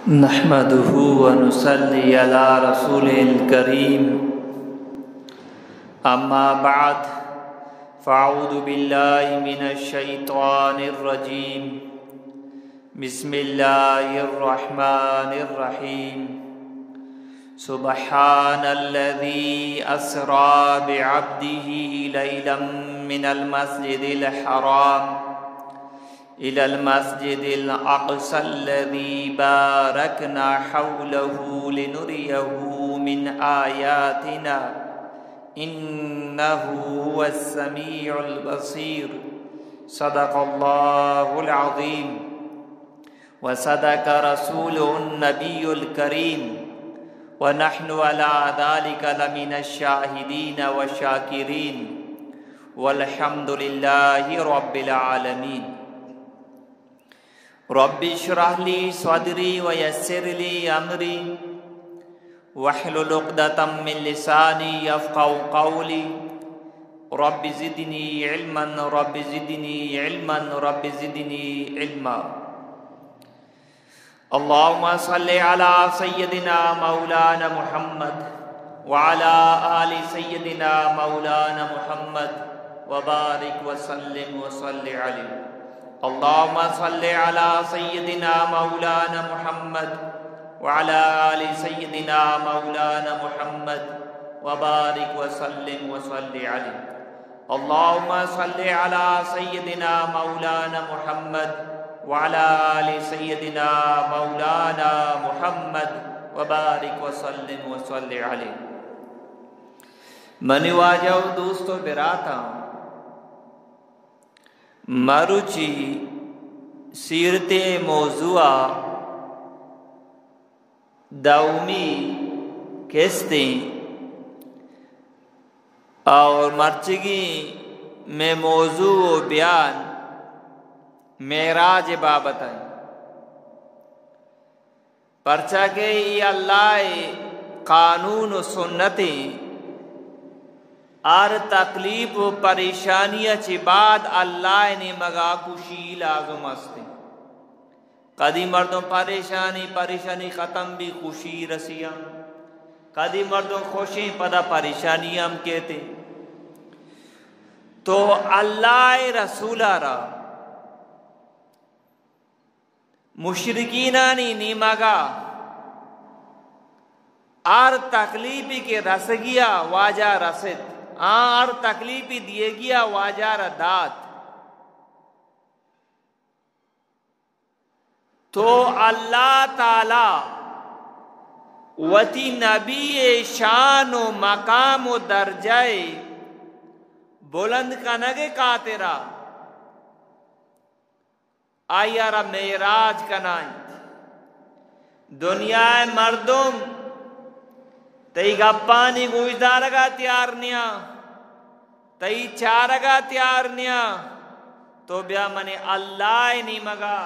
نحمده ونصلي على رسوله الكريم. أما بعد، فأعوذ بالله من الشيطان الرجيم. بسم الله الرحمن الرحيم. سبحان الذي أسرى بعبده ليلا من المسجد الحرام إلى المسجد الأقصى الذي باركنا حوله لنريه من آياتنا إنه هو السميع البصير. صدق الله العظيم وصدق رسوله النبي الكريم ونحن على ذلك لمن الشاهدين والشاكرين والحمد لله رب العالمين. رب اشرح لي صدري ويسر لي أمري واحلل عقدة من لساني يفقهوا قولي. رب زدني علما، رب زدني علما، رب زدني علما. اللهم صل على سيدنا مولانا محمد وعلى آل سيدنا مولانا محمد وبارك وسلم وصل عليه. اللهم صل على سيدنا مولانا محمد وعلى آل سيدنا مولانا محمد وبارك وسلم وصل عليه. اللهم صل على سيدنا مولانا محمد وعلى آل سيدنا مولانا محمد وبارك وسلم وصل عليه. منی واجہ و دوست و براتاں، مروچی سیرت موضوع دومی قسطیں اور مرچگی میں موضوع و بیان معراج بابت ہیں، پرچا کہ ای اللہ قانون و سنتیں، ہر تکلیف و پریشانی چی بعد اللہ نیمگا خوشی لازم استیں. کدی مردم پریشانی، پریشانی ختم بی، خوشی رسیاں. کدی مردم خوشیں، پدا پریشانی ہم کیتے. تو اللہ رسول را مشرکینانی نیمگا ہر تکلیفی کہ رسگیا واجہ رست، آ ہر تکلیفی دیگیا واجہ را دات. تو اللہ تعالی وتی نبی شان و مقام و درجہ بلند کنگ خاطرا آئی را معراج کنائیں. دنیا مردم تئی گپانی گوشدارگا تیار نیاں، تئی چارگا تیار نیاں، تو بیا منی اللہ نیمگا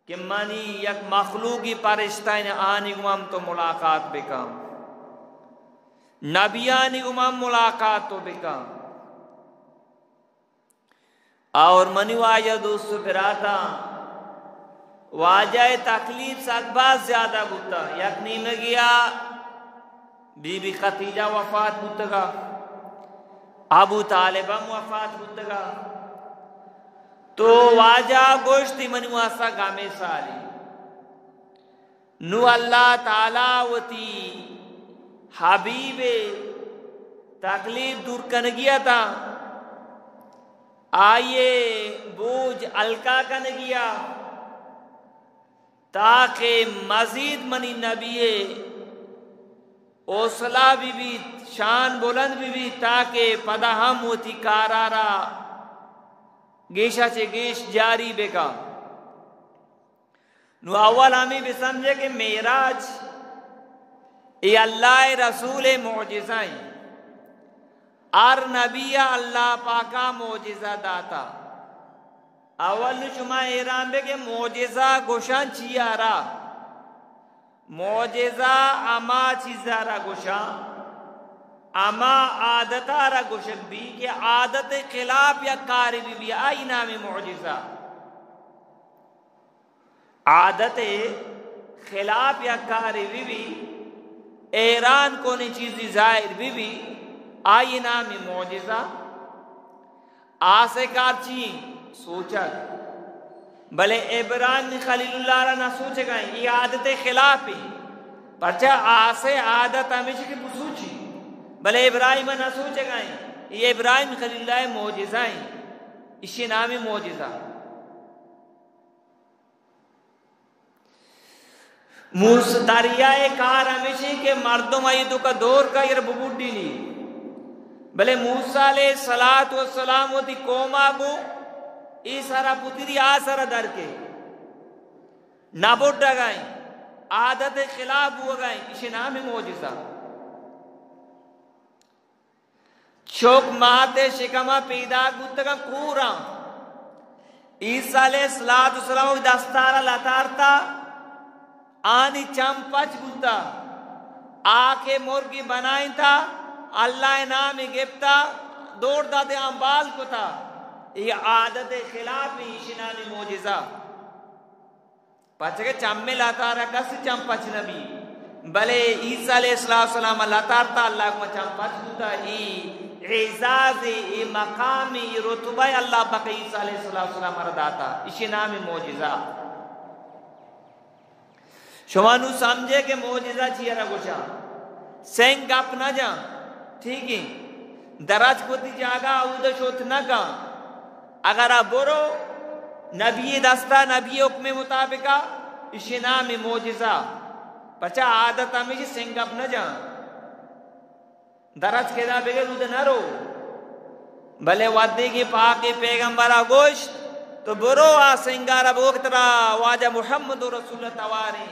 کہ منی یک مخلوقی پرشتہ آنی گوما تو ملاقات بکن، نبیانی گوما ملاقات تو بکن. اور منی واجہ دوست و براتاں، واجہ تکلیف سک باز زیادہ بوتا. یک نیمگیا بی بی خدیجہ وفات بوتگا، ابو طالب ہم وفات بوتگا. تو واجہ گوشتی منی واسطہ غم سالی. نو اللہ تعالی وتی حبیب تکلیف دور کنگی تا، آئیے بوجھ ہلکا کنگیا، تاکہ مزید منی نبی حوصلہ بہ بیت، شان بلند بہ بیت، تاکہ پدا ہم وتی کارا را گیشا چہ گیش جاری بکا. نو اول ہمیں بسمجھے کہ معراج اے اللہ رسول معجزہ ہیں. ہر نبی اللہ پاکا معجزہ داتا. اول نو شما حیران بے کہ معجزہ گوشان چی آرا؟ معجزہ ہما چیزا را گوشان، ہما عادتا را گوشگ بی کہ عادت خلاف یک کاری بی بی، آئی نام معجزہ. عادت خلاف یک کارے بہ بی، حیران کنیں چیزے ظاہر بہ بی، آئی نام معجزہ۔ آسے کار چی؟ سوچگ۔ بلے ابراہیم خلیل اللہ را نہ سوچگائیں، یہ عادت خلاف ہیں۔ پرچہ آسے عادت ہمیشہ کہ بسوچی، بلے ابراہیم نہ سوچگائیں، یہ ابراہیم خلیل اللہ معجزہ ہیں، اسی نام معجزہ۔ موسی دریائے کار ہمیشی کہ مردم آئی توکا دور کا یر ببوڈی نی۔ بلے موسی علیہ الصلوۃ والسلام وتی قوما گو، ای سرا پتری آ سرا در کے نہ بڈگائیں، عادت خلاف بوگائیں، اسی نام معجزہ۔ چک مات ءِ شکم ءَ پیداک بوتگ اَنت کوراں۔ عیسی علیہ الصلوۃ والسلام ءِ دستار ءَ لتارتا، آنی چم پچ بوتا، آ کہ مرگی بنائینتا، اللہ ءِ نام ءَ گپتا، دور داتے آں بال کتا۔ اے عادت ءِ خلاف، ایشی نام معجزہ۔ پرچا کہ چم ءِ لتار ءَ کس چم پچ نہ بی، بلے عیسی علیہ الصلوۃ والسلام ءَ لتارتا، اللہ ءِ حکم ءَ چم پچ بوتا۔ اے اعزاز، اے مقام، اے رتبہ اللہ پاک عیسی علیہ الصلوۃ والسلام ءَ را داتا، ایشی نام معجزہ۔ شما نوں سمجھے کہ معجزہ چی ءَ را گوشاں۔ سنگ گپ نہ جاں، ٹھیک ہے، درچک وتی جاگہ ءَ اود شوت نہ کن۔ اگر آ برو نبی دستا، نبی حکم مطابقا، ایشی نام معجزہ۔ پرچا عادت ہمیشی سنگ گپ نہ جاں۔ درچک ادا بگر اود نہ رو۔ بلے وھدے کہ پاکیں پیغمبر ءَ گوشت، تو برو آ سنگ ءَ را بگو کہ ترا واجہ محمد رسول تواریں۔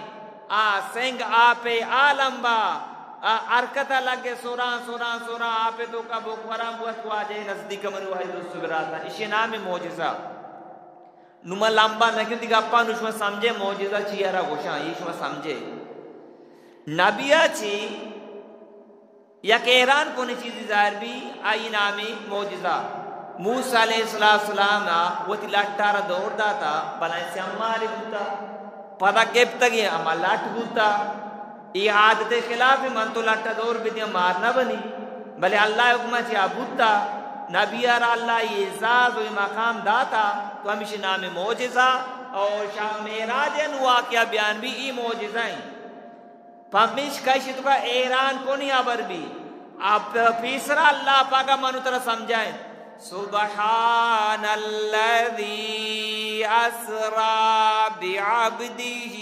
آ سنگ آپ ءِ عالم با، آ حرکت ءَ لگے، سوراں، سوراں، سوراں، آپ ءِ توکا بوک وراں بوت، واجہ ءِ نزدیک منی واجہ دوست براتاں۔ ایشی نام معجزہ۔ نوں من لمبا نہ کنت گپاں، نوں شما سمجھے معجزہ چی ءَ را گوشاں، اے شما سمجھے۔ نبی ءَ چی یک حیران کنیں چیزے ظاہر بی، آئی نام معجزہ۔ موسی علیہ الصلوۃ والسلام ءَ وتی لٹ ءَ را دور داتا، بلائیں سیاہ مارے بوتا، پدا گپتگیں ہما لٹ بوتا۔ اے عادت ءِ خلاف، من تو لٹ ءَ دور بدیاں مار نہ بنی، بلے اللہ ءِ حکم ءَ چیا بوتا۔ نبی ءَ را اللہ ءَ اعزاز و مقام داتا، تو ہمیشی نام معجزہ۔ اور شب معراج ءِ نوں واقعہ بیان بی، اے معجزہ ہیں۔ پمیشکا ایشی توکا حیران کنیں ہبر بی۔ اب پیسرا اللہ پاک ءَ من ترا سمجھائیں۔ سبحان الذي أسرى بعبده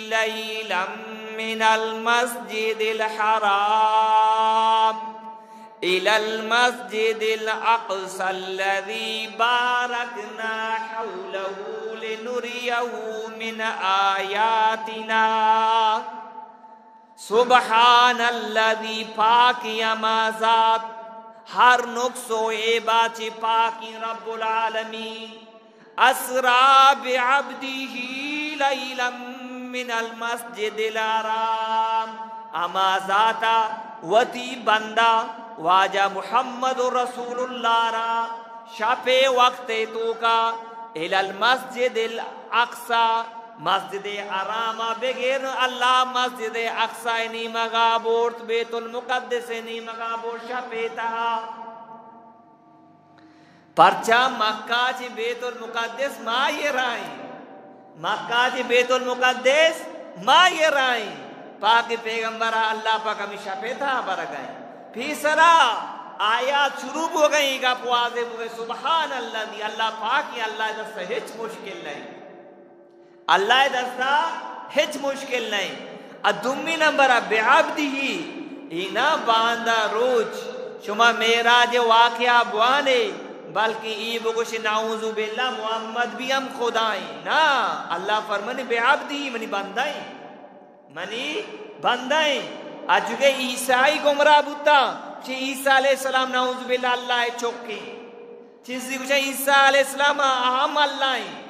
ليلا من المسجد الحرام إلى المسجد الأقصى الذي باركنا حوله لنريه من آياتنا۔ سبحان الذي، پاکیں ہما ذات، ہر نقص و عیبا چہ پاکیں رب العالمین۔ اسری بعبدہ لیلا من المسجد الحرام، ہما ذاتا وتی بندہ واجہ محمد رسول اللہ را شپے وقت توکا الی المسجد الاقصی، مسجد حرام ءَ بگر اللہ مسجد اقصی نیمگا برت، بیت المقدس نیمگا برت شپے تہا۔ پرچا مکہ چہ بیت المقدس ماہیرائیں، مکہ چہ بیت المقدس ماہیرائیں۔ پاک پیغمبر اللہ پاک ہمیں شپے تہا برگائیں۔ پیسرا آیات شروع بوگئیں، گپ واضح بوگئیں، سبحان الذی، اللہ پاکیں، اللہ دست ہچ مشکل نہیں۔ اللہ ءِ دستا ہچ مشکل نہ انت۔ ءُ دومی نمبر ءَ بعبدہ، اے نہ باندا روچ شما معراج ءِ واقعہ بوانے، بلکیں اے بگوش نعوذ باللہ محمد بھی ہم خدا انت۔ نہ، اللہ فرمانے بعبدہ، منی بندہ انت، منی بندہ انت۔ اچوکہ عیسائی گمراہ بوتا، چہ عیسی علیہ السلام نعوذ باللہ اللہ ءِ چک انت۔ چیزی گوشا عیسی علیہ السلام ہم اللہ انت۔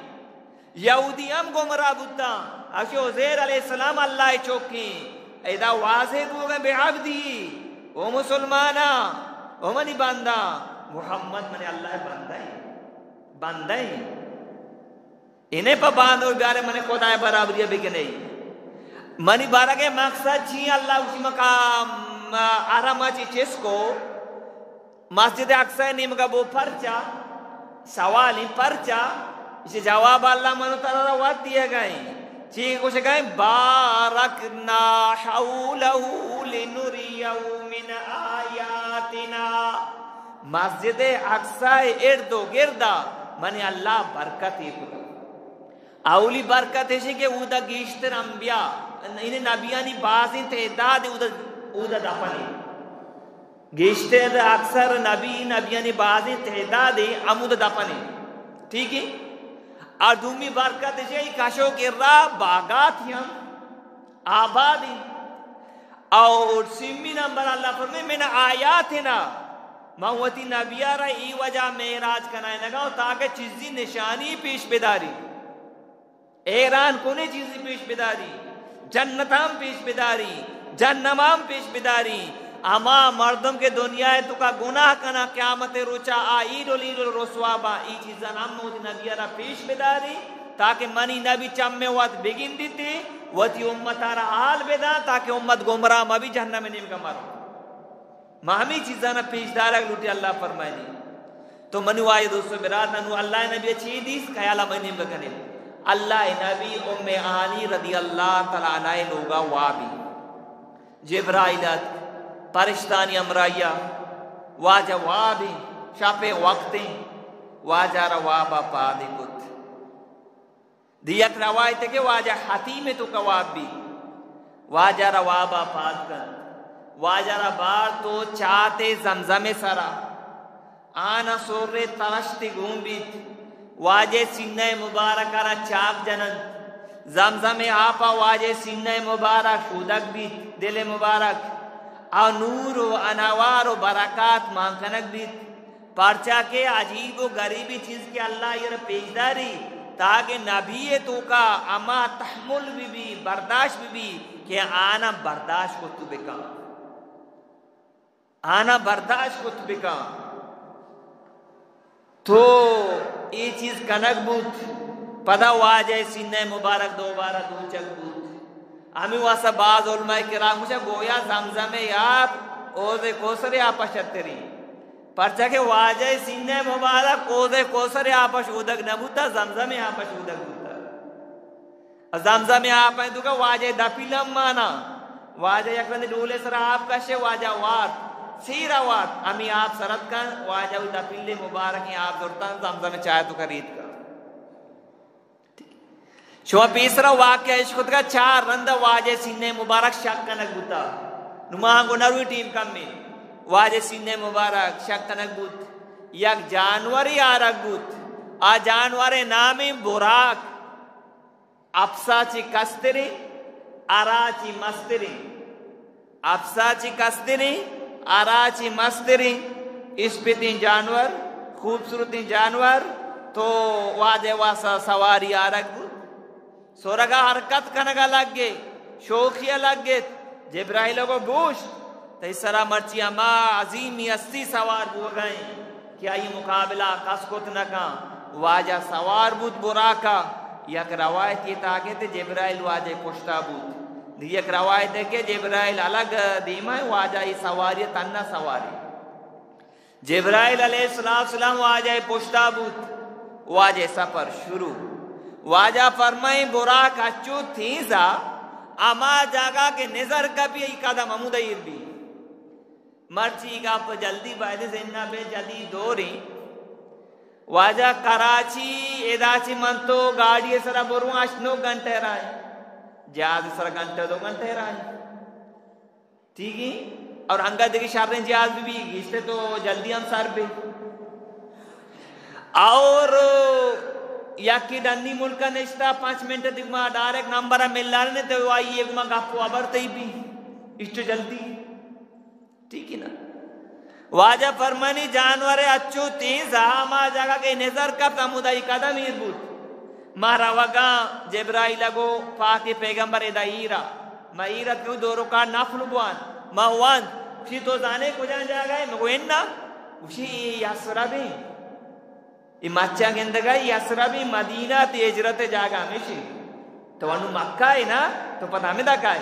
یہودی ہم گمراہ بوتاں، اگشی عزیر علیہ السلام اللہ ءِ چکیں۔ ادا واضح بوگا بعبدہ، او مسلماناں، او منی بنداں، محمد منی اللہ ءِ بندہ ایں، بندہ ایں۔ انہیں پہ باندور بیارے، من خدائے برابری بکنے۔ منی بارگے مقصد چی؟ اللہ گوشی مقام حرم چی چس کو، مسجد اقصی نیمگا بو پرچا؟ سوالی پرچا؟ اسی جواب اللہ منو ترا را وقت دیے گئے۔ چی گوش گئے؟ بارکنا حولہ لنریہ من آیاتنا۔ مسجد اقصی ارد و گردا منی اللہ برکت ای کتا۔ اولی برکت ایشی کہ اودا گیشتر انبیاء، یعنی نبیانی بازیں تعداد اودا، اودا دفن انت۔ گیشتر اکثر نبی، نبیانی بازیں تعداد ہمودا دفن انت۔ ٹھیک ہے؟ اور دومی برکت ایشی کہ کشو کرا باغات ہم آباد انت۔ اور سیمی نمبر اللہ فرمائے، من آیاتنا، من وتی نبی را ای وجہ معراج کنائینگا تاکہ چیزی نشانی پیش بداری۔ حیران کنے چیزی پیش بداری، جنتاں پیش بداری، جہنماں پیش بداری۔ ہما مردم کہ دنیا ء توکا گناہ کنا، قیامت روچا آ ایڈل ایڈل رسوا با۔ ای چیزاں ہم وتی نبی را پیش بداری تاکہ منی نبی چم وت بگندیتی، وتی امتا را حال بداں تاکہ امت گمراہ مبی، جہنم نیمگا مرو۔ ما ہمے چیزانا پیش دارگ لوٹی۔ اللہ فرمائنی، تو منی واجہ دوست و برات، نو اللہ نبی چی دیس، خیالا منی نیمگا کنے۔ اللہ نبی ام ہانی رضی اللہ تعالی عنہ لوگا وابی۔ جبرائیل ات، پرشتانی ہمراہیا، واجہ وابی، شپے وقتیں، واجہ را وابا پادی کت۔ دی یک روایت کہ واجہ حتیم توکا واب بی، واجہ را وابا پاد کنت، واجہ را بار تو چاتے زمزم سرا، آنا سور ترشت گون بیت، واجہ سینہ مبارک را چاک جننت، زمزم آپا واجہ سینہ مبارک شودگ بیت، دل مبارک، آ نور و انوار و برکات مان کنگ بیت۔ پرچا کہ عجیب و غریبی چیز کہ اللہ ایر پیش داری، تاکہ نبی توکا اما تحمل بی بی، برداشت بی بی کہ آنا برداشت کت بکن، آنا برداشت کت بکن۔ تو اے چیز کنگ بوت، پدا واجہ سینہ مبارک دوبارہ دوچگ بوت۔ ہمے واسطہ باز علماء کرام گوشا گویا زمزم آپ حوض کوثر آپا شتری۔ پرچا کہ واجہ سینہ مبارک حوض کوثر آپا شودگ نہ بوتا، زمزم آپا شودگ بوتا۔ زمزم آپ انت کہ واجہ دپیل ہم مانا، واجہ یک رندے ڈولے سرا آپ کشے، واجہ وارت، سیرا وارت، ہمے آپ سرت کن، واجہ وتی دپیل مبارکیں آپ زرتن، زمزم چاہ توکا ریت کن۔ شما پیسرا واقعہ اش کتگا، چار رند واجہ سینہ مبارک شک کنگ بوتا۔ نو ما گو نروی ٹیم کم میں۔ واجہ سینہ مبارک شک کنگ بوت۔ یک جانوری آرگ بوت۔ آ جانور نام براق۔ اپسا چی کستریں، ارا چی مستریں۔ اپسا چی کستریں، ارا چی مستریں۔ اسپتیں جانور، خوبصورتیں جانور، تو واجہ واسا سواری آرگ بوت۔ سرگا حرکت کنگا لگے، شوخیا لگت۔ جبرائیل گو بوش، تئی سرا مرچی ہما عظیمی ہستی سوار بوگا انت کہ آئی مقابلہ کس کت نہ کن۔ واجہ سوار بوت براقا۔ یک روایت یہ تاکہ تے جبرائیل واجہ پشتا بوت۔ دی یک روایت ہے کہ جبرائیل الگ دیما ہے، واجہ ای سواری تنہا سواری۔ جبرائیل علیہ السلام واجہ پشتا بوت، واجہ سفر شروع۔ واجہ فرمائیں، براق اچو تیزا، اما جاگا کہ نظر کپی، ای قدم ہمودا ایر بی۔ مرچی گپ جلدی بایدے زندہ بے، جدید دوریں۔ واجہ کراچی ادا چی من تو گاڑی سرا برواں، ہشت نو گھنٹے راہ، جہاز سرا گھنٹے دو گھنٹے راہ۔ ٹھیک ہے؟ اور انگت دگہ شریں جہاز بی، گیشتے تو جلدی ہم سر بی۔ اور یکی ڈنی ملک نشتا، پانچ منٹ دیگما ڈائریکٹ نمبر ملانے تو آئی گما گپ و خبر تئی بی، اشتو جلدی۔ ٹھیک ہے نا؟ واجہ فرمانی جانور اچو تیز ہما جاگہ کہ نظر کپت ہمودا ای قدم ایر بوت۔ ما روگاں، جبرائیل گو پاکی پیغمبر ادا ایرا۔ ما ایرت کہ دو رکعت نفل بوان۔ ما وان۔ گوشی تو زانے کجا جاگہ ہے؟ مگو انا۔ گوشی اے یسرب ہیں۔ اے مچاں گندگا، اے یثرب ایں، مدینہ تی ہجرت جاگہ ہمیش ایں۔ تو انو مکہ ئے نا، تو پدا ہمدا کائے۔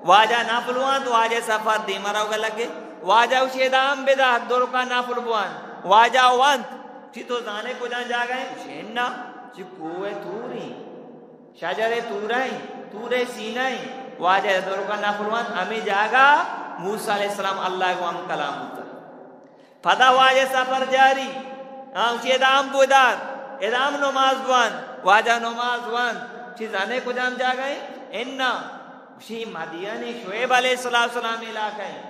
واجہ نفل وانت، واجہ سفر دیما روگا لگے۔ واجہ گوشی ادا ہم بدار، دو رکعت نفل بوان۔ واجہ وانت، گوشی تو زانے کجام جاگہ ایں؟ گوشی انا، گوشی کوہ طور ایں، شجر طور ایں، طور سینا ایں۔ واجہ دو رکعت نفل وانت، ہمے جاگہ موسی علیہ السلام اللہ گوں ہم کلام بوتا۔ پدا واجہ سفر جاری، آ، گوشی ادا ہم بدار، ادا ہم نماز بوان، واجہ نماز وانت، گوشی زانے کجام جاگہ ایں؟ انا، گوشی مدین ایں، شعیب علیہ السلام علاقہ ایں۔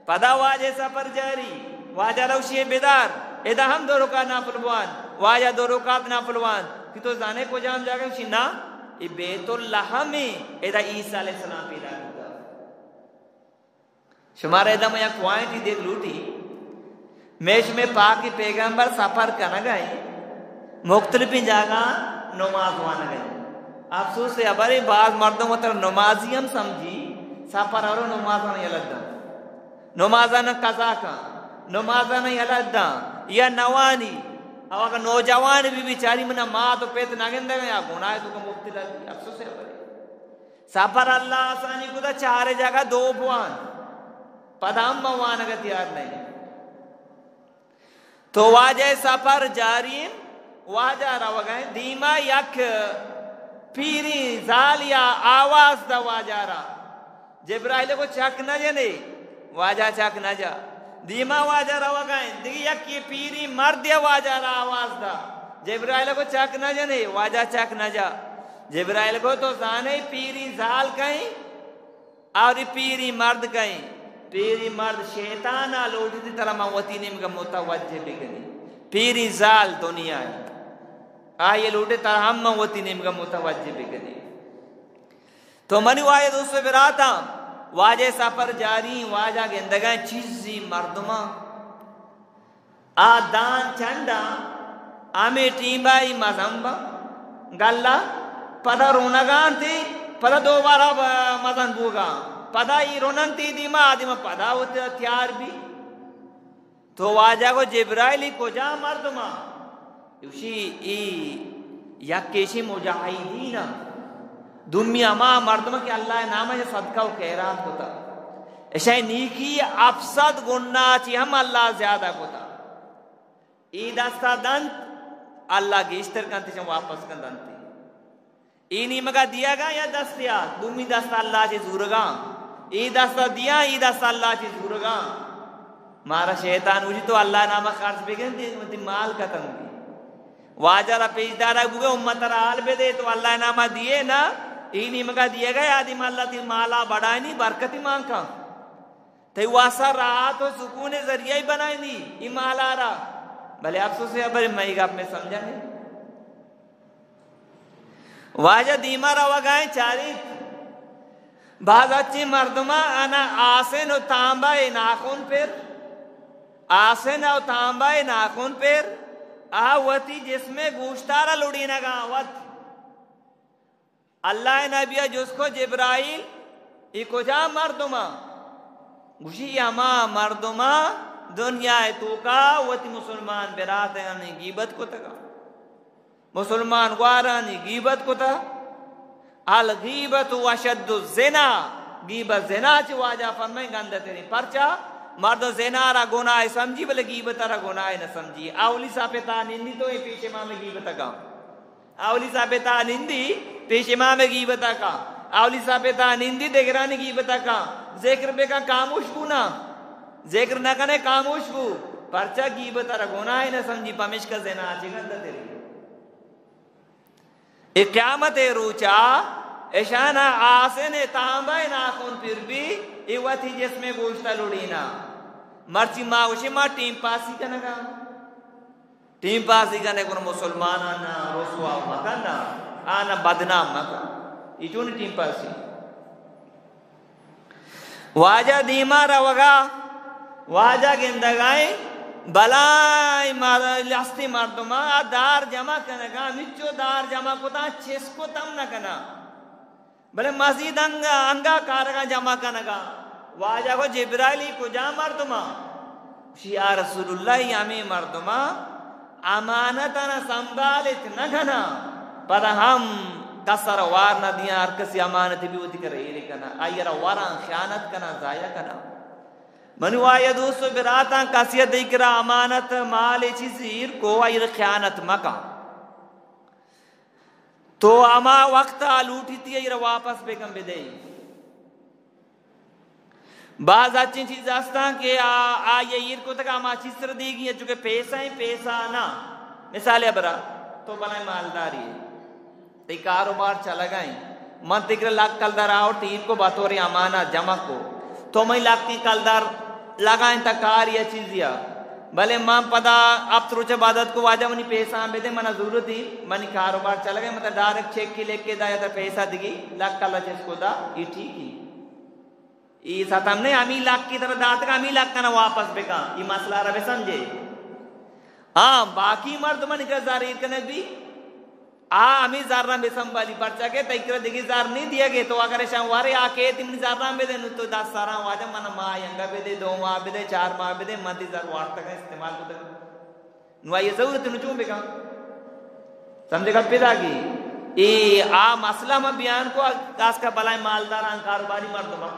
پدا واجہ سفر جاری، واجہ را گوشی بدار، ادا ہم دو رکعت نفل بوان، واجہ دو رکعت نفل وانت، گوشی تو زانے کجام جاگہ ایں؟ گوشی نا، اے بیت لحم ایں، ادا عیسی علیہ السلام پیدا بوتا۔ شمارا ادا من یک پوائنٹے دیگ لوٹی، مئے شمئے پاکیں پیغمبر سفر کنگا ایں، مختلفیں جاگہاں نماز وانگا ایں۔ افسوس ءِ ہبرے، باز مردم وترا نمازی ہم سمجھی، سفر ءَ رو نمازاں یلہ داں، نمازاں قضا کاں، نمازاں یلہ داں یا نوانی، او اگاں نوجوان بی بیچاری منا مات و پت نہ گندگ یا گناہ تو کا مبتلا بی۔ افسوس ءِ ہبرے۔ سفر اللہ آسانی کتا، چارے جاگہ دو بوان، پدا ہم وانگ ءَ تیار نہ ایں۔ تو واجہ سفر جاری ایں، واجہ روگ ءَ ایں، دیما یک پیریں زالے ءَ آواز دا واجہ را، جبرائیل گو چک نہ جنے، واجہ چک نہ جا۔ دیما واجہ روگ ءَ ایں، دگہ یکے پیریں مردے ءَ واجہ را آواز دا، جبرائیل گو چک نہ جنے، واجہ چک نہ جا۔ جبرائیل گو تو زانے پیریں زال کئے ایں؟ آ وتی پیریں مرد کئے ایں؟ پیریں مرد شیطان ءَ لوٹتی ترا من وتی نیمگ ءَ متوجہ بکنی۔ پیریں زال دنیا ءَ، آئی ءَ لوٹے ترا ہم من وتی نیمگ ءَ متوجہ بکنی۔ تو منی واجہ دوست و براتاں، واجہ سفر جاری ایں، واجہ گندگ ءَ ایں چیزے مردماں آ دان چنڈاں ہمے ٹیمبا ای مزن باں، گلہ پدا رونگاں تی، پدا دوبارہ ب-، مزن بوگاں، پدا ای رونن تی دیما، آ دیما پدا وت تیار بی۔ تو واجہ گو جبرائیل ای کجا مردماں؟ گوشی ای یک ایشی مجاہدین، دومی ہما مردم کہ اللہ نام ءَ صدقہ و خیرات کتا، اشی نیکی ہفت صد گنا چی ہم اللہ زیادہ کتا۔ اے دستا دنت، اللہ گیشتر کنت، چم واپس کن دنت۔ اے نیمگا دیگا یا دستیا، دومی دستا اللہ چی زورگا۔ اے دستا دیا، اے دستا اللہ چی زورگا۔ مارا شیطان گوشی تو اللہ ناما خرچ بکن، تی، تی مال ختم بی۔ واجہ را پیش دارا بوگے امت را حال بدے، تو اللہ ناما دیے نا، اے نیمگا دیگا یا دی مالا تی مالا بڑائنی برکتی مان کن۔ تئی واسا راحت و سکون ذریعہ بنائینی ای مالارا۔ بلے افسوس ءِ ہبر، مئی گپ مئے سمجھا نہ ایں۔ واجہ دیما روگا ایں، چاریت باز اچیں مردماں آنا آسن و تانبہ ءِ ناخن پر، آسن و تانبہ ءِ ناخن پر، آ وتی جسم ءِ گوشتارا لڑینگا وت۔ اللہ ءِ نبی ءَ جست کو، جبرائیل، اے کجام مردماں؟ گوشی، اے ہما مردماں دنیا ءِ توکا وتی مسلمان براتانی گیبت کتگا، مسلمان گوارانی گیبت کتا۔ الغیبۃ اشد الزنا، گیبت زنا چہ واجہ فرمائیں گندہ تریں۔ پرچا؟ مردم زنا را گناہ سمجھی، بلے گیبت را گناہ نہ سمجھی۔ اولی صف ءِ تہا نندی تو اے پیش امام ءِ گیبت کاں۔ اولی صف ءِ تہا نندی، پیش امام ءِ گیبت ءَ کاں۔ اولی صف ءِ تہا نندی، دگرانی گیبت ءَ کاں۔ ذکر بکن، خاموش بو نا۔ ذکر نہ کنے، خاموش بو۔ پرچا؟ گیبت ءَ را گناہ نہ سمجھی، پمیشکا زنا چہ گندہ تریں۔ اے قیامت ءِ روچا اشانا آسن ءِ تانبہ ءِ ناخن پر بی، اے وتی جسم ءِ گوشت ءَ لڑینا۔ مرچی ما گوشیں ما ٹیم پاسی کنگا۔ ٹیم پاسی کنے گڑا مسلماناں نا رسوا مکن نا، آنا بدنام مکن۔ اے چون ٹیم پاسی؟ واجہ دیما روگا، واجہ گندگائیں بلائیں مر-، لستی مردماں آ دار جمع کنگا، مچو دار جمع کتا، چست کت ہم نہ کنا۔ بلے مزید انگ-، انگا کارگاں جمع کنگا۔ واجہ گو جبرائیل، اے کجام مردماں؟ گوشی، یا رسول اللہ، اے ہمے مردماں امانتانا سنبھالت نہ کناں، پدا ہم کس ءَ را وار نہ دیاں، ہر کسی امانت بی وتی کرا ایر کناں، آئی ءَ را وراں، خیانت کناں، ضائع کناں۔ منی واجہ دوست و براتاں، کسی ءَ تئی کرا امانت، مال، اے چیز ایر کو، آئی ءَ را خیانت مکن۔ تو ہما وقت ءَ لوٹیتی آئی ءَ را واپس بکن بدئے۔ باز اچیں چیز ہستاں کہ آ، آئی ءَ ایر کتگ، ہما چیز سر دیگی ایں، چونکہ پیسہ ایں، پیسہ نہ۔ مثال ءَ برا، تو بلائیں مالداری ئے، تئی کاروبار چلگا ایں، من تئی کرا لک کلدار آورت، ایر کو بطور امانت جمع کو، تو منی لکیں کلدار لگائینتگ کار یا چیزے ءَ، بلے من پدا ہپت روچ ءَ بعد اتک، واجہ منی پیسہ ہم بدے، منا ضرورت ایں، منی کاروبار چلگا ایں، من ترا ڈائریکٹ چیک لکھ کے داں یا ترا پیسہ دگی لک کلدار چست کو داں، اے ٹھیک ایں؟ اے ستم نہ ایں، ہمے لک کہ ترا داتگ، ہمے لک کنا واپس بکن، اے مسئلہ ءَ را بسمجھے۔ ہاں، باقی مردمانی کرا زر ایر کنگ بی، آ ہمے زراں بہ سنبھالی، پرچا کہ تئی کرا دگہ زر نی دیگ ءَ، تو اگر اشاں ورے آ کیت منی زراں بدے، نوں تو دست سراں واجہ، من ماہ انگا بدے، دو ماہ بدے، چار ماہ بدے، من تئی زر وارتگ استعمال کتگ۔ نوں آئی ءَ ضرورت نوں چون بکن؟ سمجھے گپ پیدا کی؟ اے آ مسئلہ ما بیان کو، خاص کر بلائیں مالداراں، کاروباری مردماں،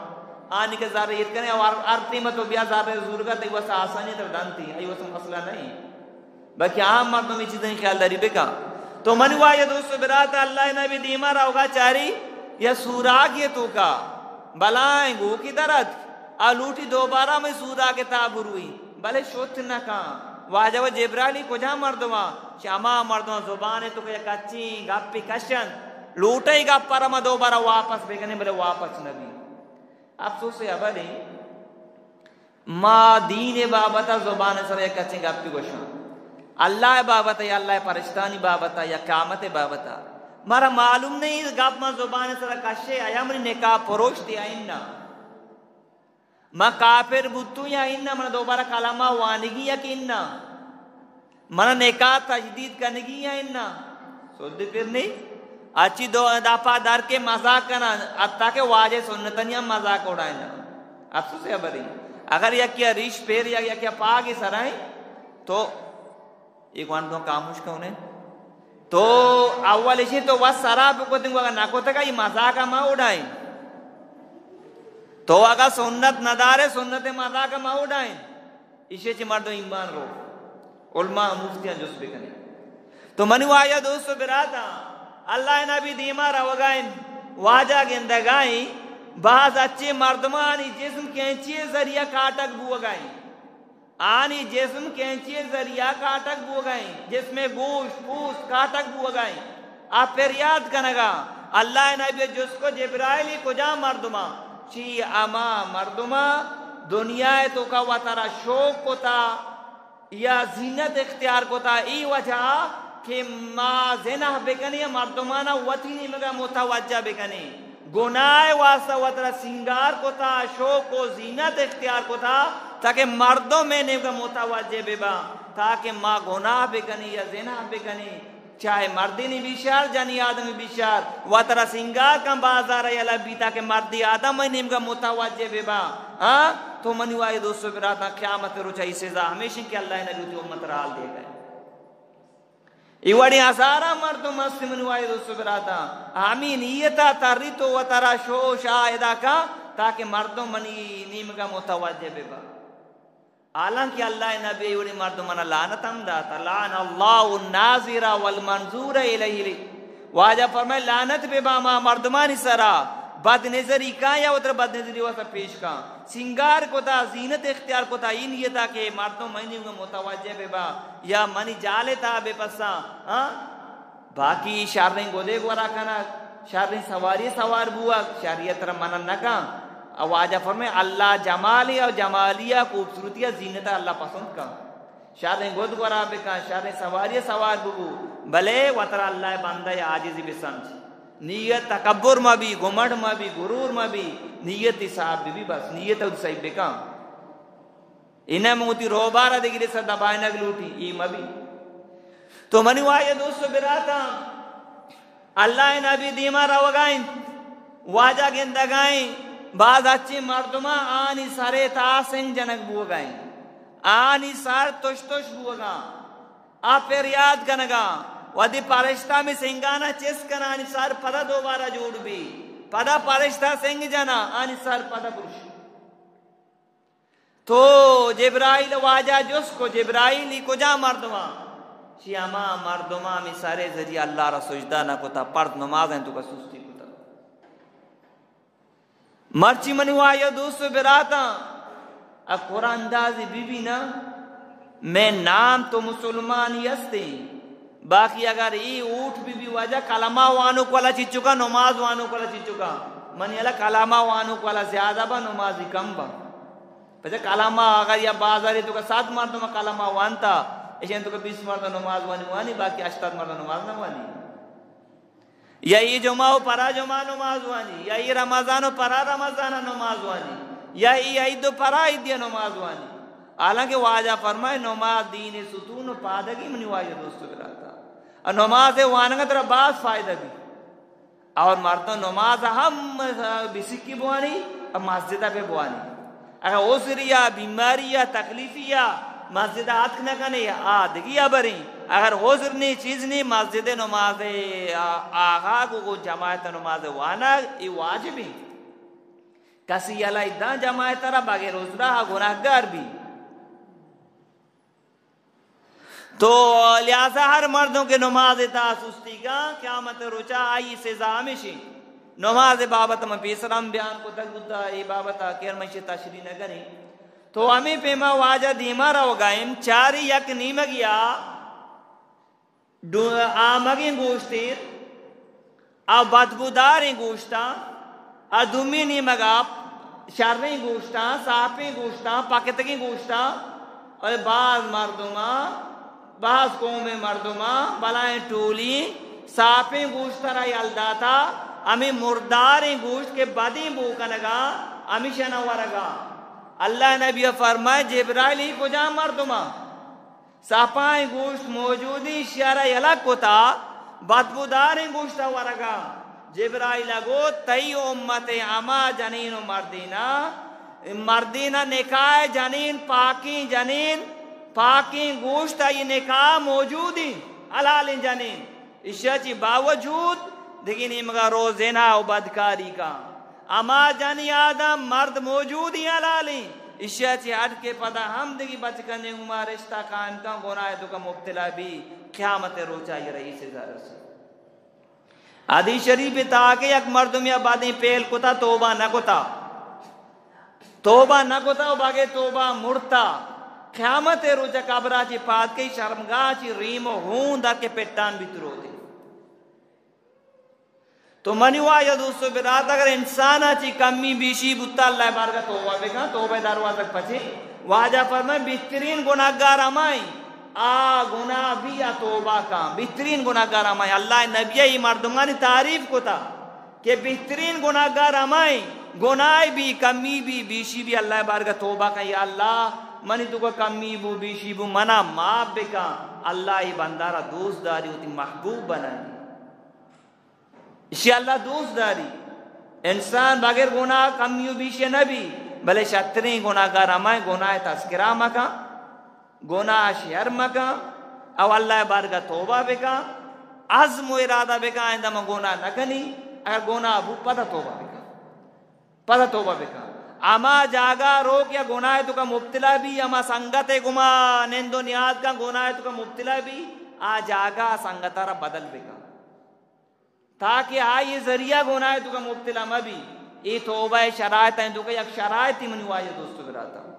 آنی کہ زر ایر کنے، اور ہر ٹیم تو بیا زر زورگا، تئی واسطہ آسانی تر دنتی، آئی واسطہ مسئلہ نہ ایں۔ بلکہ عام مردم اے چیزانی خیالداری بکن۔ تو منی واجہ دوست و برات، اللہ ءِ نبی دیما روگا چاری یا سوراگے توکا بلائیں گوکے در اتک، آ لوٹی دوبارہ ہمے سوراگ ءِ تہا بروئی، بلے شت نہ کن۔ واجہ و جبرائیل، کجام مردماں؟ چہ ہما مردماں زبان ءِ توکا یک اچیں گپے کشنت، لوٹے گپ ءَ را ما دوبارہ واپس بکنے، بلے واپس نہ بی۔ افسوس ءِ ہبر ایں۔ ما دین ءِ بابت ءَ زبان ءِ سرا یک اچیں گپے گوشاں، اللہ ءِ بابت ءَ یا اللہ ءِ پرشتانی بابت ءَ یا قیامت ءِ بابت ءَ، مارا معلوم نہ ایں گپ ما زبان ءِ سرا کشے، آیا منی نکاح پروشت یا اناں؟ ما کافر بوتوں یا اناں؟ منا دوبارہ کلمہ وانگی یا کہ اناں؟ منا نکاح تجدید کنگی یا اناں؟ سد پر نی۔ اچی دو دپا در کے مزاق کناں، حتی کہ واجہ سنتانی ہم مزاق اڑائیناں۔ افسوس ءِ ہبر ایں۔ اگر یکے ءَ ریش پیر یا یکے ءَ پاگ سرائیں تو اے گوانڈو خاموش کنے۔ تو اول اشی تو وت سرا بکتیں، اگر نہ کتگا اے مزاق ما اڑائیں۔ تو اگر سنت ندارے، سنت مزاق ما اڑائیں۔ ایشی چہ مردم ایمان رو۔ علماء مفتیاں جست بکنے۔ تو منی واجہ دوست و براتاں، اللہ ءِ نبی دیما روگا ایں، واجہ گندگا ایں، باز اچیں مردمانی جسم کینچی ذریعہ کاٹگ بوگا ایں۔ آنی جسم کینچی ذریعہ کاٹگ بوگا ایں، جسم گوشت پوست کاٹگ بوگا ایں۔ آ پریات کنگا، اللہ ءِ نبی جست کو، جبرائیل، اے کجام مردماں؟ چی ہما مردماں دنیا ءِ توکا وترا شوق کتا یا زینت اختیار کتا، اے وجہ کہ ما زنا بکنیں، مردمانا وتی نیمگا متوجہ بکنیں۔ گناہ ءِ واسطہ وترا سینگار کتا، شوق و زینت اختیار کتا، تاکہ مردم مئے نیمگا متوجہ بباں، تاکہ ما گناہ بکنیں یا زنا بکنیں، چاہے مردینی بی شر، جنی آدمی بی شر، وترا سینگار کن بازار ءَ یلہ بی، تاکہ مردی آدم مئے نیمگا متوجہ بباں۔ ہاں؟ تو منی واجہ دوست و براتاں، قیامت ءِ روچا اے سزا ہمیش ایں کہ اللہ ءِ نبی وتی امت ءَ را حال دیگا ایں۔ اے وڑیں ہزاراں مردم ہست منی واجہ دوست و براتاں، ہمے نیت ءَ تری تو وترا شو شاہد ءَ کن تاکہ مردم منی نیمگا متوجہ بباں۔ حالانکہ اللہ ءِ نبی اے وڑیں مردمانا لعنت ہم داتا، لعن اللہ الناظر والمنظور الیہ۔ واجہ فرمائے، لعنت بباں ہما مردمانی سرا، بد نظری کاں یا وترا بد نظری واسطہ پیش کاں۔ سینگار کتا، زینت اختیار کتا، اے نیتا کہ مردم منی نیمگا متوجہ بباں یا منی جال ءِ تہا بپساں، ہاں؟ باقی شریں گدے گورا کنگ، شریں سواری سوار بوگ، شریعت را منع نہ کن۔ ءُ واجہ فرمائے، اللہ جمالے ءُ جمالی ءُ خوبصورتی ءُ زینت ءَ اللہ پسند کن۔ شریں گد گورا بکن، شریں سواری سوار ببو، بلے وترا اللہ ءِ بندہ ءُ عاجزی بسمجھ۔ نیت تکبر مہ بی، گمنڈ مہ بی، غرور مہ بی، نیت صاف بی، بس نیت ءَ صحیح بکن۔ اناں من وتی روبار ءَ دگرے سر دبائینگ لوٹی، اے مہ بی۔ تو منی واجہ دوست ءُ براتاں، اللہ ءِ نبی دیما روگا اِنت، واجہ گندگا اِنت، باز اچیں مردماں آنی سر ءِ تہا سنگ جنگ بوگا اِنت، آنی سر تش تش بوگا اِنت۔ آ پریات کنگا، وہدے پرشتہ ہمے سنگانا چست کنا، آنی سر پدا دوبارہ جوڑ بی۔ پدا پرشتہ سنگ جنا، آنی سر پدا پرش۔ تو جبرائیل واجہ جست کو، جبرائیل، ای کجا مردماں؟ چی ہما مردماں ہمے سرے ذریعہ اللہ را سجدہ نہ کتا، پرد نماز ہیں تو کا سستی کتا۔ مرچی منی واجہ دوست و براتاں، اگر اندازے بی بی نا، مئے نام تو مسلمانی ہستیں، باقی اگر ای اوٹ بی بی واجہ کلمہ وانوک والا چچکا، نماز وانوک والا چچکا، منی اللہ کلمہ وانوک والا زیادہ با، نمازی کم با۔ پچہ کلمہ اگر یا بازاری تو کا صد مردم کلمہ وانتا، اشین تو کا بیست مردم نماز وانی وانی، باقی ہشتاد مردم نماز نہ وانی۔ یا ای جمعہ و پرا جمعہ نماز وانی، یا ای رمضان و پرا رمضان نماز وانی، یا ای عید و پرا عیدی نماز وانی۔ حالانکہ واجہ فرمائے، نماز دین ستون و پادگی منی واجہ دوست و براتا۔ اور نماز وانگا ترا باز فائدہ بی۔ اور مردم نماز ہم بسکی بوانی، اور مسجد پہ بوانی۔ اگر عذر یا بیماری یا تکلیفی یا مسجد اتک نہ کنے، آ دگی ہبریں۔ اگر عذر نی، چیز نی، مسجد نماز آ-، آغا گو، گو جماعت نماز وانگ، ای واجبیں۔ کسی یلہ داں جماعت را بغیر عذرا گناہگار بی۔ تو لہذا ہر مردم کہ نماز تا سستی کا، قیامت روچا آئی سزا ہمیشی۔ نماز بابت من پیسرم بیان کو تک بوتا، ای بابت آخر من شی تشریح نہ کنی۔ تو ہمیں پیما واجہ دیما روگائیں، چاری یک نیمگیا دو آمگیں گوشتیں، آ بدبوداریں گوشتاں، آ دومی نیمگا شریں گوشتاں، ساپیں گوشتاں، پکتگیں گوشتاں، اور باز مردماں، باز قومیں مردماں، بلائیں ٹولی ساپیں گوشت را یل داتا، ہمیں مرداریں گوشت کہ بدیں بو کنگا، ہمیشاں ورگا۔ اللہ نبی فرمائے، جبرائیل، ای کجام مردماں؟ ساپائیں گوشت موجودیں، اشیارا یلہ کتا، بدبوداریں گوشت ورگا۔ جبرائیل گو، تئی امت ہما جنین و مردینا، مردینا نکاح جنین، پاکیں جنین، پاکیں گوشت، آئی نکاح موجودیں، حلالیں جنین۔ اشیا چی باوجود دگی نیمگا رو زنا و بدکاری کا۔ ہما جنی آدم مرد موجودیں حلالیں، اشیا چی ہٹ کے پدا ہم دگی بچکندیں گما رشتہ قائم کن، گناہ تو کا مبتلا بی، قیامت روچا یہ رئیس سزا رسی۔ حدیث شریف تاکہ یک مردم یا بعدیں پیل کتا، توبہ نہ کتا، توبہ نہ کتا و باگے توبہ مرتا، قیامت روچا قبرا چی پاد کئی، شرمگاہ چی ریم و ہون در کے پٹان بیت روتے۔ تو منی واجہ دوست و برات، اگر انسان چی کمی بیشی بوتا، اللہ بارگا توبہ بکن، توبہ دروازگ پچے۔ واجہ فرمائے، بہترین گناہگار ہمائیں، آ گناہ بی آ توبہ کن۔ بہترین گناہگار ہمائیں۔ اللہ نبی ای مردمانی تعریف کتا کہ بہترین گناہگار ہمائیں، گناہ بی، کمی بی، بیشی بی، اللہ بارگا توبہ کن، یا اللہ، منی تو کا کمی بو، بیشی بو، منا معاف بکن۔ اللہ ای بندہ را دوست داری، وتی محبوب بنانی۔ اشی اللہ دوست داری۔ انسان بغیر گناہ کمی و بیشی نہ بی، بلے شتریں گناہگار ہمائیں، گناہ تذکرہ مکن، گناہ شیئر مکن، او اللہ بارگا توبہ بکن، عزم و ارادہ بکن، آئندہ من گناہ نہ کنی، اگر گناہ بو پدا توبہ بکن، پدا توبہ بکن۔ ہما جاگہ رو کہ گناہ تو کا مبتلا بی، ہما سنگت گما نند و نیاد کن گناہ تو کا مبتلا بی، آ جاگہ سنگت را بدل بکن۔ تاکہ آئی ذریعہ گناہ تو کا مبتلا مہ بی۔ اے توبہ شرائط ہیں تو کا یک شرائطی منی واجہ دوست و براتا۔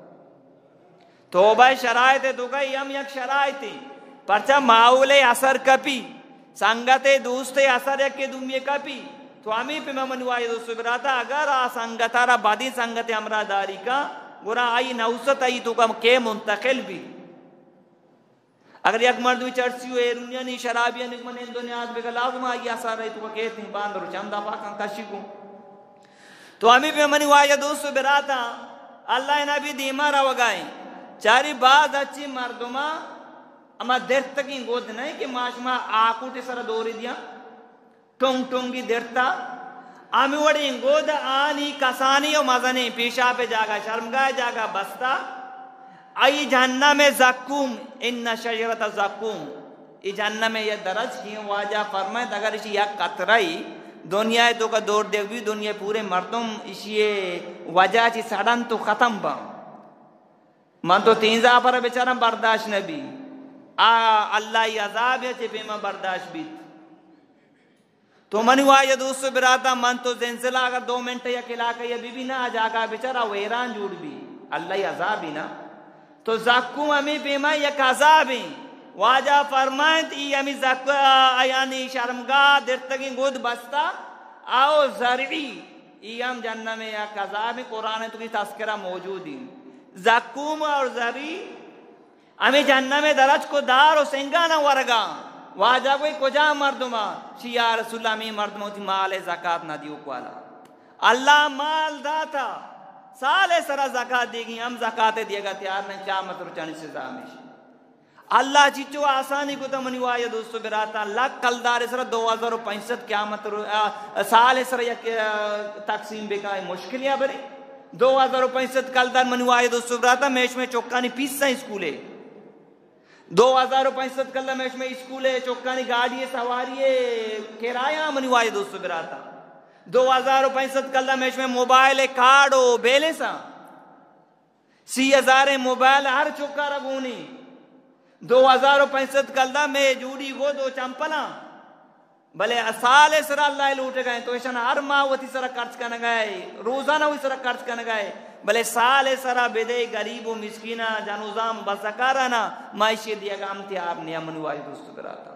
توبہ شرائط تو کا ہم یک شرائطی۔ پرچہ ماحول اثر کپی، سنگت دوست اثر یک دومی کپی۔ تو ہمیں پہ منی واجہ دوست و براتا، اگر آ سنگت را بدی سنگت ہمراہ داری کا، گرا آئی نوست آئی تو کا کے منتقل بی۔ اگر یک مردمی چرسی و ہیرونیانی شرابیانی من ہند و نیاد بگا لازم آئی اثر رہی تو کہتے ہیں باندر و چندہ پاکاں کشی کو۔ تو ہمیں پہ منی واجہ دوست و براتا، اللہ نبی دیما روگائیں۔ چاری باز اچھی مردما، اما درتگیں گود نہیں کہ ما شما آکوٹ سر دوری دیاں۔ ٹونگ ٹونگی درتا، ہمے وڑیں گود آنی کسانی و مزنیں پیشاپ جاگہ، شرمگاہ جاگہ بستا، آئی جہنم ءِ زقوم، ان شجرۃ الزقوم، اے جہنم ءِ یک درچکے، واجہ فرمائیت، اگر ایشی یک قطرہ ای دنیا ءِ توکا دور دیگ بی، دنیا ءِ پورے مردم ایشی ءِ وجہ چی سڑنت و ختم باں۔ من تو تینزا پر بچاراں برداشت نہ بی۔ آ اللہ ءِ عذاب ءَ چہ پیما برداشت بیت۔ تو منی واجہ دوست و براتاں، من تو زلزلہ اگر دو منٹ یک علاقہ ءَ بہ بی نا، آ جاگہ بچار آ ویران جوڑ بی، اللہ ءِ عذابی نا۔ تو زقوم ہمے پیما یک عذابیں۔ واجہ فرمائیت، ای ہمے زق-، آ، یعنی شرمگاہ درتگیں گد بستہ، آؤ زرعی، ای ہم جہنم ءِ یک عذابیں، قرآن ءِ توکی تذکرہ موجودیں۔ زقوم اور زرعی ہمے جہنم ءِ درچک و دار و سنگاناں ورگاں۔ واجہ گوئی کجام مردماں؟ شی یا رسول اللہ، ہمے مردماں وتی مال ءِ زکات نہ دیوک والا۔ اللہ مال داتا، سال ءِ سرا زکات دیگی، ہم زکات ءِ دیگا تیار نہ، قیامت روچانی سزا ہمیش۔ اللہ چیچو آسانی کتا منی واجہ دوست و براتاں، لکھ کلدار ءِ سرا دو ہزار و پنچ سد قیامت رو-، آ، سال ءِ سرا یک، آ، تقسیم بکا، مشکل یا برے۔ دو ہزار و پنچ سد کلدار منی واجہ دوست و براتاں، میش میں چکانی پیساں اسکول ءِ۔ دو ہزار و پنچ سد کلدار میش میں اسکول ءِ چکانی گاڑی ءِ سواری ءِ کرایہ منی واجہ دوست و براتاں۔ دو ہزار و پنچ سد کلدار میش میں موبائل ءِ کارڈ و بیلنس آں۔ سی ہزار ءِ موبائل ہر چکا را گونی۔ دو ہزار و پنچ سد کلدار میں جوڑی گو دو چمپلاں۔ بلے سال ءِ سرا اللہ ءِ لوٹگا ایں، تو ایشاں ہر ماہ وتی سرا خرچ کنگا ئے، روزانہ وتی سرا خرچ کنگا ئے، بلے سال ءِ سرا بدے غریب و مسکیناں، جنوزام بزکاراناں، ما ایشی دیگا ہم تیار نیاں منی واجہ دوست و براتاں۔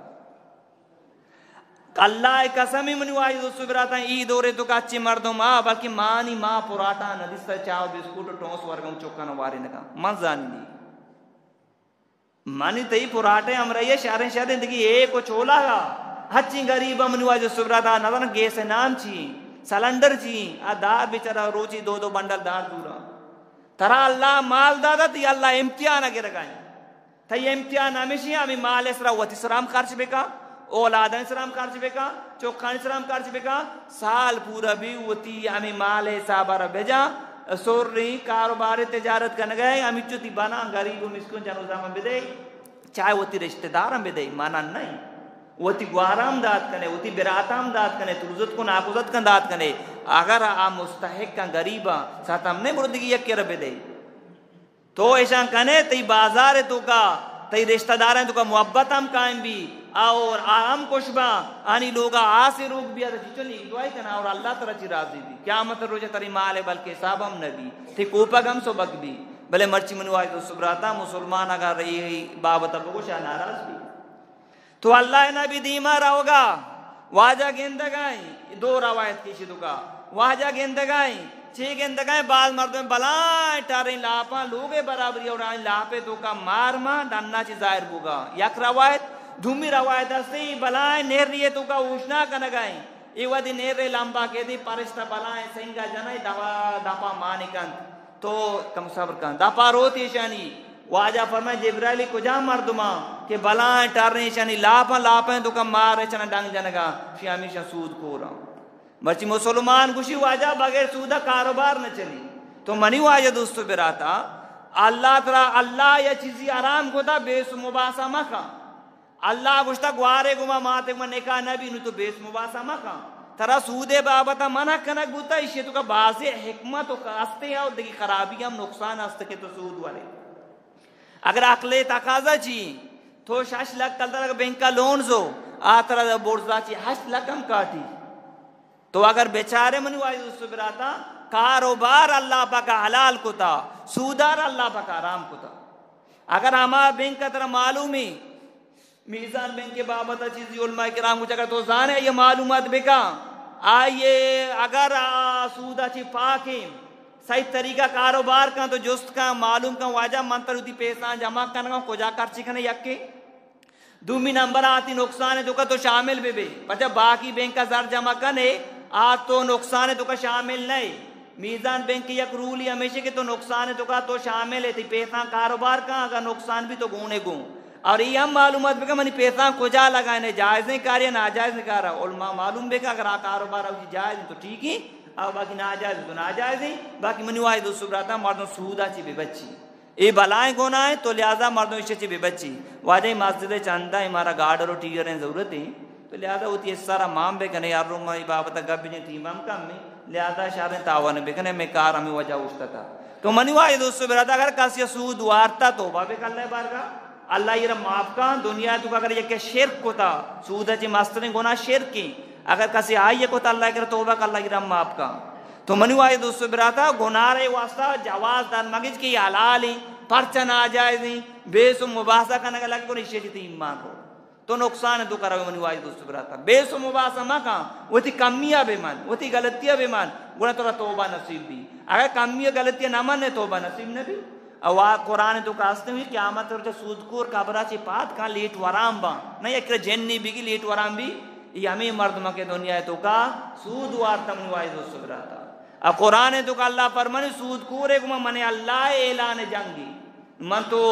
اللہ ءِ قسم منی واجہ دوست و براتاں، ای دور ءِ توکا اچیں مردم آ، بلکہ مانی ماں پراٹا نہ دیستا، چاہ و بسکوٹ و ٹونس ورگا چکانا وارینگا، من زانی نی۔ منی تئی پراٹے ہمراہی ءَ شریں شریں دگی ایک و چولاگا۔ ہچیں غریب ءَ منی واجہ سبرا دا نزاناں گیس ءِ نام چی، سلنڈر چی، آ دار بیچارہ روچی دو دو بنڈل دار زوراں۔ ترا اللہ مال دادا، تئی اللہ امتحان ءَ گرگا ایں۔ تئی امتحان ہمیشی، ہمیں مال ءِ سرا وتی سرا ہم خرچ بکا، اولادانی سرا ہم خرچ بکا، چکانی سرا ہم خرچ بکا، سال پورا بی وتی ہمیں مال ءِ حساب ءَ را بجا، سوریں کاروبار تجارت کنگا ئے، ہمیچو تی بنا غریب و مسکین جنوزاماں بدے، چاہے وتی رشتہ داراں بدے، منع نہ ایں۔ وتی گواراں ہم دات کنے، وتی براتاں ہم دات کنے، تروزت کو ناکوزت کن دات کنے۔ اگر آ مستحق آں، غریب آں، ستم نہ ایں، برو دگی یکے را بدے۔ تو ایشاں کنے، تئی بازار ءِ توکا، تئی رشتہ داراں توکا محبت ہم قائم بی، اور آ ہم خوش باں، آنی لوگا آسے روک بیا، تو چچو نیک دعائی کنا اور اللہ ترا چی راضی بی۔ قیامت روچ تری مال ءِ بلکہ حساب ہم نہ بی، تئی کوپگ ہم سبک بی۔ بلے مرچی منی واجہ دوست براتاں، مسلمان اگر اے بابت بگوش آ ناراض بی۔ تو اللہ ءِ نبی دیما روگا، واجہ گندگائیں، دو روایت کشی توکا۔ واجہ گندگائیں، چے گندگائیں؟ باز مردم بلائیں ٹریں لاپاں لوگے برابری اور آئیں لاپے توکا مار ماں ڈنا چی ظاہر بوگا۔ یک روایت، دومی روایت ہستی بلائیں نہریے توکا اوشنا کنگائیں۔ اے وھدی نہرے لمبا کہ دی پرشتہ بلائیں سنگا جنائی دپا، دپا مانی کنت۔ تو کم صبر کن۔ دپا روت ایشانی۔ واجہ فرمائے، جبرائیل، کجام مردماں کہ بلائیں ٹریں ایشانی لاپاں، لاپیں توکا مار ایشانا ڈنگ جنگا، شی ہمیشاں سود کوراں۔ مرچی مسلمان گوشی، واجہ بغیر سودا کاروبار نہ چلی۔ تو منی واجہ دوست و براتا، اللہ ترا، اللہ یا چیزی حرام کتا، بیس و مباحثہ مکن۔ اللہ گوشتا، گوارے گما ماتے گما نکاح نہ بی، نو تو بیس مباحثہ مکن۔ ترا سودے بابتا منع کنگ بوتا، ایشی توکا بازیں حکمت و کاستے اور دگی خرابی ہم نقصان است کہ تو سود ورے۔ اگر عقل تقاضا چی، تو شش لکھ کلدار اگر بینکا لون زو، آ ترا برزا چی ہشت لکھ ہم کاٹی۔ تو اگر بیچارے منی واجہ دوست براتا، کاروبار اللہ پاک حلال کتا، سودار اللہ پاک حرام کتا۔ اگر ہما بینک ترا معلومی، میزان بینک بابت چیزی علماء کرام گوشگ ءَ، تو زانے آئی معلومات بکن، آئی اگر آ سودا چی پاکیں، صحیح طریقہ کاروبار کن تو جست کن، معلوم کن، واجہ من تر وتی پیساں جمع کنگا، کجا خرچ کنے؟ یکے۔ دومی نمبر آتی نقصان توکا تو شامل بہ بے، پچا باقی بینک زر جمع کنے، آ تو نقصان توکا شامل نئے۔ میزان بینک یک رولی ہمیشہ کہ تو نقصان توکا تو شامل ہے، تی پیساں کاروبار کن، اگر نقصان بھی تو گونے گون۔ اور یہ ہم معلومات بکن منی پیساں کجا لگائنے، جائزیں کار یا ناجائزیں کار ہے۔ علماء معلوم بکن، اگر آ کاروبار او جی جائز تو ٹھیک ہے، اور باقی ناجائز تو ناجائز ہے۔ باقی منی واجہ دوست براتاں، مردم سودا چی بے بچی۔ اے بلائیں گناہ ایں، تو لہذا مردم ایشی چی بہ بچی۔ واجہ مسجد چندہ ایں، مارا گارڈر و ٹیئر ایں ضرورت ایں، تو لہذا وتی حصہ را مان بکنے، ہر روما اے بابت گپ بجیں، ٹیم ہم کم ایں، لہذا شریں تعاون بکنے، میں کار ہمیں وجہ اوشتتا۔ تو منی واجہ دوست و برات، اگر کسی سود وارتا توبہ بکن اللہ بارگاہ، اللہ ایرا معاف کن۔ دنیا تو اگر یک شرک کتا، سود چی مستریں گناہ شرک ایں، اگر کسی آئی کتا اللہ کرا توبہ کن، اللہ ایرا معاف کن۔ تو منی واجہ دوست و براتا، گناہ رے واسطہ جواز در مگج کہ حلال ایں، پرچہ ناجائز ایں، بحث و مباحثہ کنگا لگے گڑا ایشی چی تئی ایمان رو۔ تو نقصان تو کرا منی واجہ دوست و براتا۔ بحث و مباحثہ مکن، وتی کمیا بہ من، وتی غلطیا بہ من، گڑا ترا توبہ نصیب بی۔ اگر کمی و غلطی نہ من، توبہ نصیب نہ بی۔ او قرآن تو کاستے ہوئی قیامت روچ سود کور قبرا چی پاد کن لیٹ وران با۔ نہ یک جنی بگی لیٹ وران بی۔ اے ہمیں مردم کہ دنیا تو کا سود وارتا منی واجہ دوست و براتا۔ ا قرآن تو کا اللہ فرمانی، سود کورے گما من اللہ اعلان جنگی۔ من تو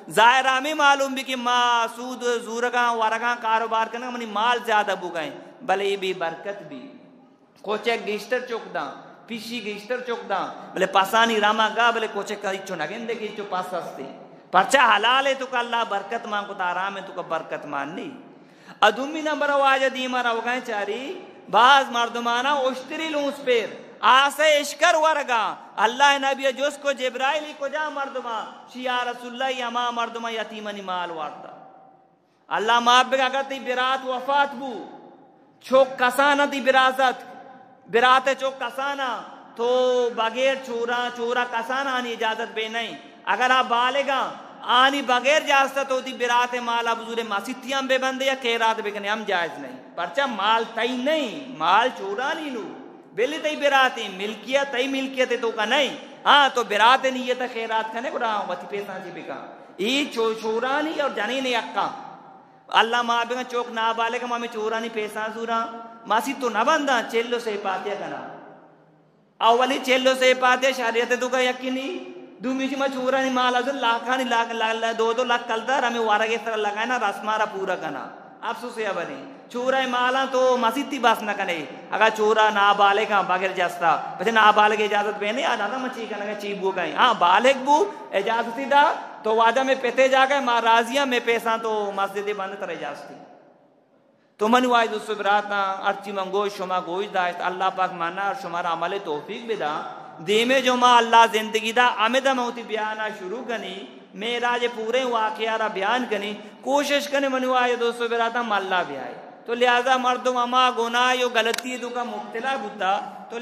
ظاہر ہمیں معلوم بی کہ ما سود زورگاں، ورگاں، کاروبار کنگاں، منی مال زیادہ بوگئیں، بلے اے بے برکت بی۔ کوچک گیشتر چک داں، پیشی گیشتر چک داں، بلے پسانی رمگا، بلے کوچک ہچو نگندے کہ ہچو پس ہستے۔ پرچا حلال تو کا اللہ برکت مان کتا، حرام تو کا برکت مان نی۔ ء دومی نمبر ء واجہ دیما روگا چاری، باز مردمانا اشتری لونس پیر، آسے اشکر ورگا۔ اللہ نبی جست کو، جبرائیل، کجا مردما؟ شی یا رسول اللہ، ای ہما مردما یتیمانی مال وارتا۔ اللہ معاف بگا، اگر تی برات وفات بو، چوک کسانا تی برازت، برات چوک کسانا، تو بغیر چورا، چورا کسانا آنی اجازت بے نہیں۔ اگر آ بالغاں، آنی بغیر اجازت تو تی برات مالا بزور مسیتی ہم بے بندے یا خیرات بکنے ہم جائز نہیں۔ پرچا مال تئی نہیں، مال چورانی نو۔ بلی تئی برات ملکیت، تئی ملکیت تو کا نہیں۔ ہاں، تو برات نیت خیرات کنے گڑا وتی پیساں چی بکا۔ ای چو-، چورانی اور جنین یکا۔ اللہ ما بگن چوک نابالغ ما میں چورانی پیساں زوراں، ماسی تو نہ بنداں، چل و سے پاتیا کنا۔ اولی چل و سے پاتیا شریعت تو کا یقینی، دومی چی ما چورانی مال از لاکھانی لاکھ، لا-، لا-، دو دو لاکھ کلدار ہمیں وارگ سر لگائنا، رسما را پورا کنا۔ افسوس یا بنی، چورا مالاں تو مسیتی بس نہ کنے۔ اگر چورا نابالغاں بغیر جستا، پچے نابالغ اجازت بے نہیں، آ دادا من چی کنگا، چی بو گئے۔ ہاں، بالغ بو، اجازتی دا، تو واجہ میں پتے جاگہ، ما راضی ہاں، میں پیساں تو مسجد بند تر اجازتی۔ تو منی واجہ دوست و براتاں، ہرچی من گوش، شما گوش داشت، اللہ پاک منا اور شما را عمل توفیق بدا۔ دیمے جو ما اللہ زندگی دا، ہمدا من وتی بیانا شروع کنی، معراج پورے واقعہ را بیان کنی، کوشش کنی منی واجہ دوست و براتاں ملا بیائے۔ تو لہذا مردم ہما گناہ و غلطی تو کا مبتلا بوتا، تو